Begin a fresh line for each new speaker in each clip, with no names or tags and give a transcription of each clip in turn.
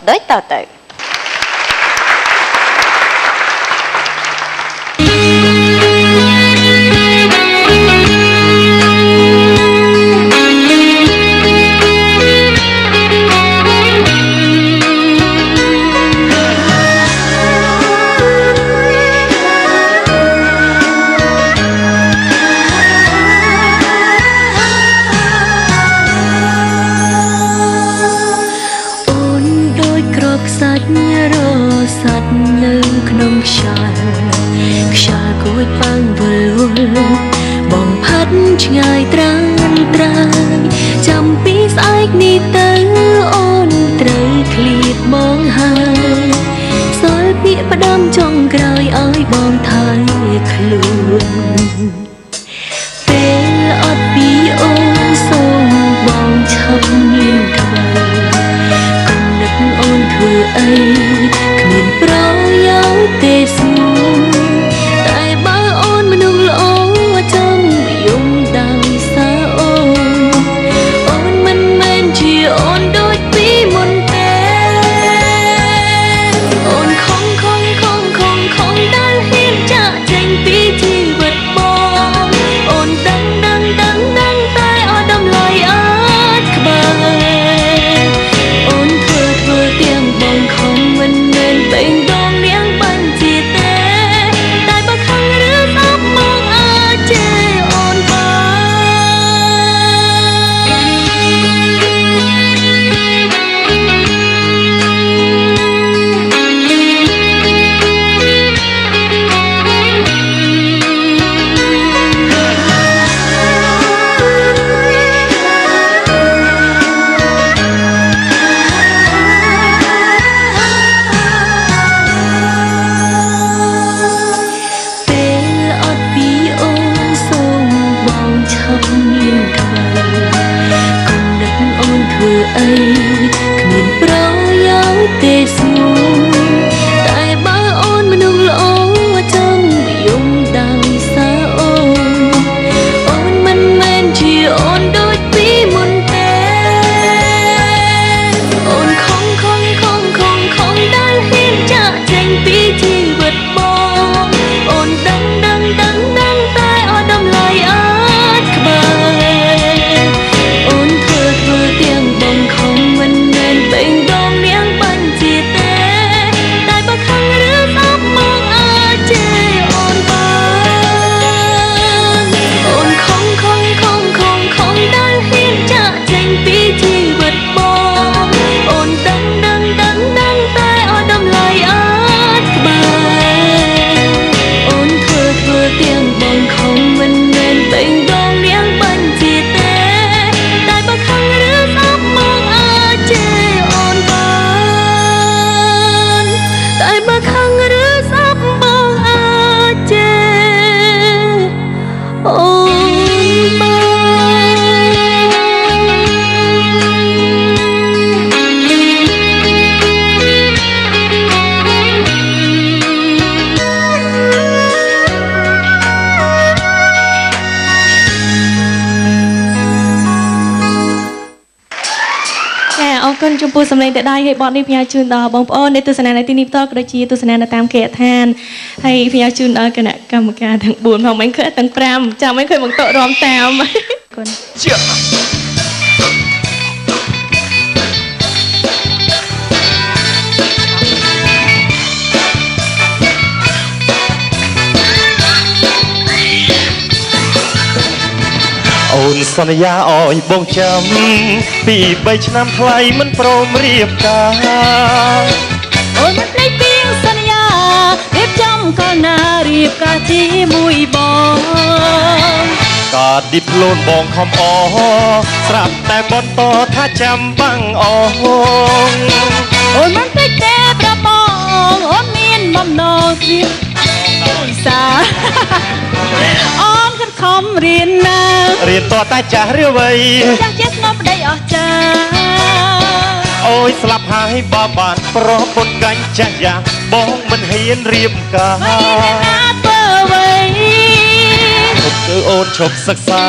ដូចតទៅ
ឆ្ងាយត្រានត្រាយចាំពីស្អែកនេះទៅអូនត្រូវឃ្លាតបងហើយសល់ពាក្យផ្ដាំចុងក្រោយឲ្យបងថែខ្លួនពេលអត់ពីអូនសូមបងឆាប់មានថ្មីកុំនឹកអូនធ្វើអីគ្មានប្រយោជន៍ទេស្ងួនតែបើអូនមនុស្សល្អចាំយំដោយសារអូនអូនមិនមែនជាអូនដូចពីមុនទេអូនខំខំខំខំខំដែលហ៊ានចាក់ចេញពីជីវិតបងអូនដឹងដឹងដឹងដឹងតែអត់តម្លៃអាចក្បែរអូនធ្វើធ្វើទាំងបងខំមិនមែនពេញដងនាងបាញ់ជាទេតែបើខឹងឬស្អប់មកអាចជេរអូនបាន ពេលអត់ពីអូនសូមបងឆាប់មានថ្មីកុំនឹកអូនធ្វើអីគ្មានប្រយោជន៍ទេស្ងួនតែបើអូនមនុស្សល្អចាំយំដោយសារអូនអូនមិនមែនជាអូនដូចពីមុនទេអូនខំខំខំខំខំដែលហ៊ានចាក់ចេញពីជីវិតបងអូនដឹងដឹងដឹងដឹងតែអត់តម្លៃអាចក្បែរអូនធ្វើធ្វើទាំងបងខំមិនមែនពេញដងនាងបាញ់ជាទេតែបើខឹងឬស្អប់មកអាចជេរអូនបានអូនខំខំខំខំខំដែលហ៊ានចាក់ចេញពីជីវិតបងអូនដឹងដឹងដឹងដឹងតែអត់តម្លៃអាចក្បែរអូនធ្វើធ្វើទាំងបងខំមិនមែនពេញដងនាងបាញ់ជាទេតែបើខឹងឬស្អប់មកអាចជេរអូនបានតែបើខឹងឬស្អប់មកអាចជេរអូនបាន
ចាអរគុណចំពោះសម្លេងតែដៃហើយបទនេះផ្ញើជូនដល់បងប្អូនដែលទស្សនានៅទីនេះផ្ទាល់ក៏ដូចជាទស្សនានៅតាមគេហដ្ឋានហើយផ្ញើជូនដល់គណៈកម្មការទាំង4ផងមិនឃើញទាំង5ចាំមិនឃើញបង្តុរំតាមអរគុណ
ជាអូនសន្យាឲ្យបងចាំពី3ឆ្នាំថ្លៃមិនព្រមរៀបការ
អូនមិនភ្លេចពីសន្យារៀបចំកាលណារៀបការជាមួយបង
កាឌីប្លូនបងខំអស្រាប់តែបន្តថាចាំបាំងអង
អូនមិនភ្លេចទេប្រាប់បងអូនមានបំណងត្រៀមដោយសារអូនខិតខំរៀនណា
រៀនតតែចាស់ឬវ័យ
ចាស់ជាស្នប់ប្តីអស្ចារ្យ
អូយស្លាប់ហើយបើបានប្រពន្ធកាញ់ចាស់យ៉ាបងមិនហ៊ានរៀបការ
មិនហ៊ានណាធ្វើអ្វី
ឈប់គឺអូនឈប់សិក្សា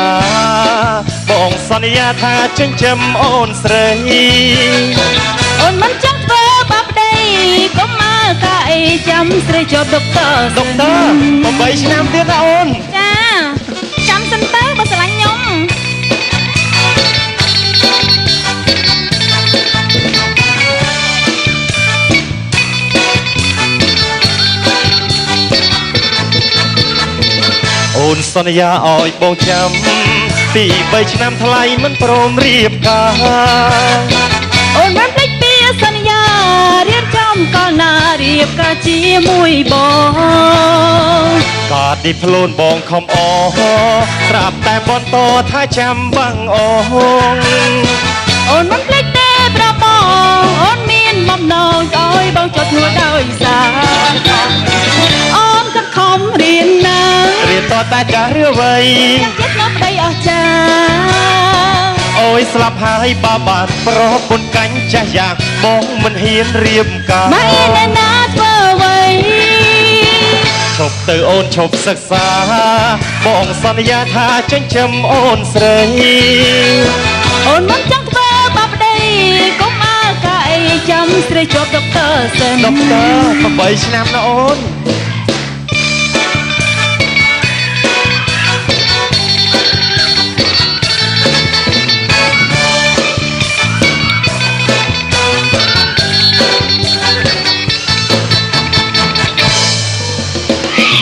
បងសន្យាថាចិញ្ចឹមអូនស្រី
អូនមិនចង់ធ្វើ ស្រីជាប់ដុកទ័រ
ដុកទ័រ8ឆ្នាំទៀតណាអូន
ចាចាំសិនទៅបើស្រឡាញ់ខ្ញុំ
អូនសន្យាឲ្យបងចាំពី3ឆ្នាំថ្លៃមិនព្រមរៀបការ
អូនមិនភ្លេចពីសន្យារៀបចំកាលណារៀបការជាមួយបង
កាឌីប្លូនបងខំអស្រាប់តែបន្តថាចាំបាំងអូន
អូនមិនភ្លេចទេប្របងអូនមានបំណងឲ្យបងចុចឈ្មោះដោយសារអូនក៏ខំរៀនណា
រៀនតតែចាស់ឬអ្វី
ចាំជាស្នប់ប្តីអស្ចារ្យ
អូយស្លាប់ហើយបាបានប្រពន្ធកាញ់ចាស់យ៉ាងបងមិនហ៊ានរៀបការ
មិនអ្នកណាធ្វើអ្វី
ឈប់ទៅអូនឈប់សិក្សាបងសន្យាថាចិញ្ចឹមអូនស្រី
អូនមិនចង់ធ្វើបាបប្តីកុំអើកាអីចាំស្រីជាប់ដុកទ័រសិន
ដុកទ័រ8ឆ្នាំណាអូន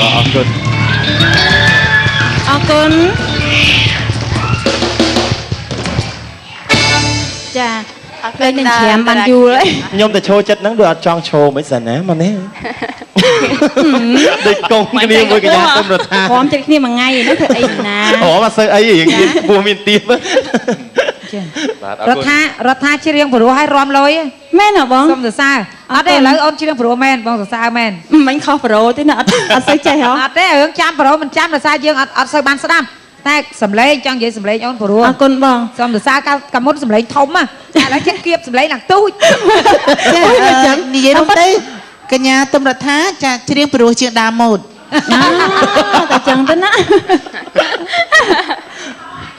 បាទអរគុណ
អរគុណចា
អរគុ
លេង
ណដល់
នឹងច្រាមបានយូរហើយ
ខ្ញុំទៅឈរចិត្តហ្នឹងដូចអត់ចង់ឈរមិនសិនណាមកនេះដូចកងគ្នាមួយកញ្ញាទុំរដ្ឋា
ព្រមចិត្តគ្នាមួយថ្ងៃហ្នឹងធ្វើអីណា
អូមកសូវអីរៀងមានពោះមានទៀប
ចា
បាទអរគុណ
រដ្ឋារដ្ឋាច្រៀងព្រោះឲ្យរំលុយ
មែនហ៎បង
សូមសរសើរអត់ទេឥឡូវអូនច្រៀងព្រោះមែនបងសរសើរមែន
មិញខុសប្រូទេណាអត់អត់សូវចេះហ៎
អត់ទេរឿងចាំប្រូមិនចាំដោយសារយើងអត់អត់សូវបានស្ដាប់តែសំឡេងចង់និយាយសំឡេងអូនព្រោះ
អរគុណបង
សូមសរសើរកាលកាមុនសំឡេងធំណាឥឡូវចេះគៀបសំឡេងឡើងទូច
ចានិយាយរួមទៅកញ្ញាទឹមរដ្ឋាចាច្រៀងព្រោះជាងដើមម៉ូត
តែចឹងទៅណា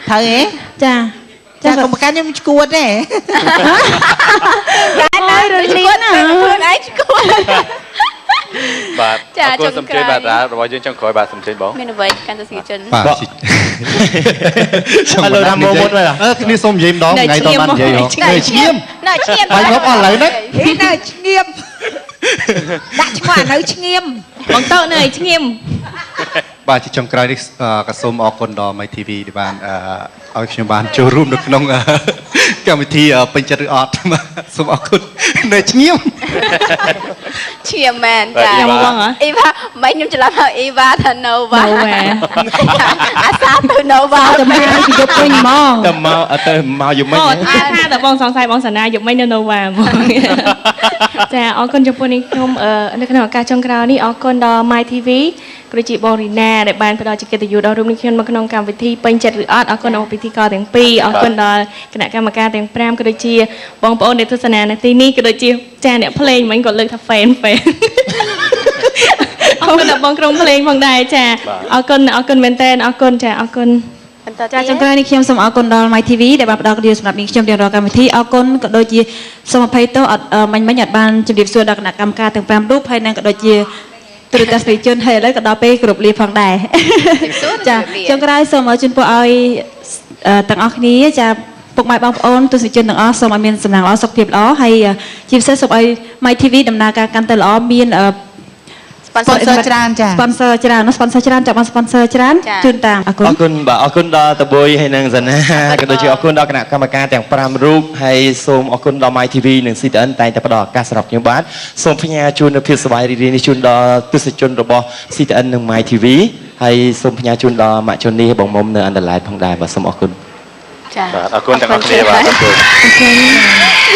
ត្រូវទេ
ចា
ចាកុំប្រកាន់ខ្ញុំឈួតទេ
តែនៅឬឈួតណាខ្លួនឯងឈួត
បាទ
ចា
អរគុណ
ចុងក្រោយ
សំជើញបាទរបស់យើងចុងក្រោយបាទសំជើញបង
មានអ្វីកាន់ទស្សនិកជន
បាទ
ឥឡូវរំមុនមក
អឺគ្នាសុំនិយាយម្ដងថ្ងៃតបាននិយាយហ៎នៅឈាម
នៅឈាម
បាយងប់អស់ឥឡូវហ្នឹង
ហីនៅឈ្ងៀមដាក់ឈ្មោះអានៅឈ្ងៀម
បងតោនៅឲ្យឈ្ងៀម
បាទជាចុងក្រោយនេះក៏សូមអរគុណដល់ My TV ដែលបានឲ្យខ្ញុំបានចូលរួមនៅក្នុងកម្មវិធីពេញចិត្តឬអត់សូមអរគុណនៅឈ្ងៀម
ឈាមមែនចា
ខ្ញុំបងហ៎
អ៊ីវ៉ាមិនខ្ញុំច្រឡំហៅអ៊ីវ៉ាថា Nova អាសាទៅ Nova
តែមកពីយប់វិញហ្មង
ទៅមកអត់ទៅមកយប់មិញ
អូថាថាតែបងសង្ស័យបងសាណាយប់មិញនៅ Nova ហ្មងចាអរគុណចំពោះនេះខ្ញុំនៅក្នុងឱកាសចុងក្រោយនេះអរគុណដល់ My TV ក៏ដូចជាបងរីណាដែលបានផ្ដល់ជាកិត្តិយសដល់រូបនេះខ្ញុំមកក្នុងកម្មវិធីពេញចិត្តឬអត់អរគុណដល់ពិធីករទាំងពីរអរគុណដល់គណៈកម្មការទាំង5ក៏ដូចជាបងប្អូនដែលទស្សនានៅទីនេះក៏ដូចជាចាអ្នកភ្លេងមិញក៏លើកថា fan fan អរគុណដល់បងក្រុមភ្លេងផងដែរចាអរគុណអរគុណមែនតើអរគុណចាអរគុណ
បន្ត
ចា
ទៀត
ចុងក្រោយនេះខ្ញុំសូមអរគុណដល់ My TV ដែលបានផ្ដល់កិត្តិយសសម្រាប់នាងខ្ញុំរៀងរាល់កម្មវិធីអរគុណក៏ដូចជាសូមអភ័យទោសអត់មិញមិញអត់បានជម្រាបសួរដល់គណៈកម្មការទាំង5រូបហើយនិងក៏ដូចជាទូរទស្សនិកជនហើយឥឡូវក៏ដល់ពេលគោរពលាផងដែរចាចុងក្រោយសូមជូនពរឲ្យទាំងអស់គ្នាចាពុកម៉ែបងប្អូនទស្សនិកជនទាំងអស់សូមឲ្យមានសំណាងល្អសុខភាពល្អហើយជាពិសេសសូមឲ្យ My TV ដំណើរការកាន់តែល្អមាន
sponsor ច្រើនចា
sponsor ច្រើន sponsor ច្រើនចាំបាន sponsor ច្រើនជូនតាមអរគុណ
អរគុណបាទអរគុណដល់តបុយហើយនិងសាណាក៏ដូចជាអរគុណដល់គណៈកម្មការទាំង5រូបហើយសូមអរគុណដល់ My TV និង CTN តែងតែផ្ដល់ឱកាសសម្រាប់ខ្ញុំបាទសូមផ្ញើជូននូវភាពសប្បាយរីករាយនេះជូនដល់ទស្សនិកជនរបស់ CTN និង My TV ហើយសូមផ្ញើជូនដល់ម៉ាក់ជូននេះបងមុំនៅអន្តរឡែតផងដែរបាទសូមអរគុណ
ចា
បាទអរគុណទាំងអស់គ្នាបាទអរគុណ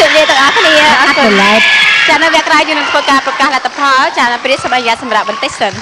ជម្រាបលាទាំងអស់គ្នាអរគុណចានៅវគ្គក្រោយយើងនឹងធ្វើការប្រកាសលទ្ធផលចានៅពេលនេះសូមអនុញ្ញាតសម្រាប់បន្តិចសិន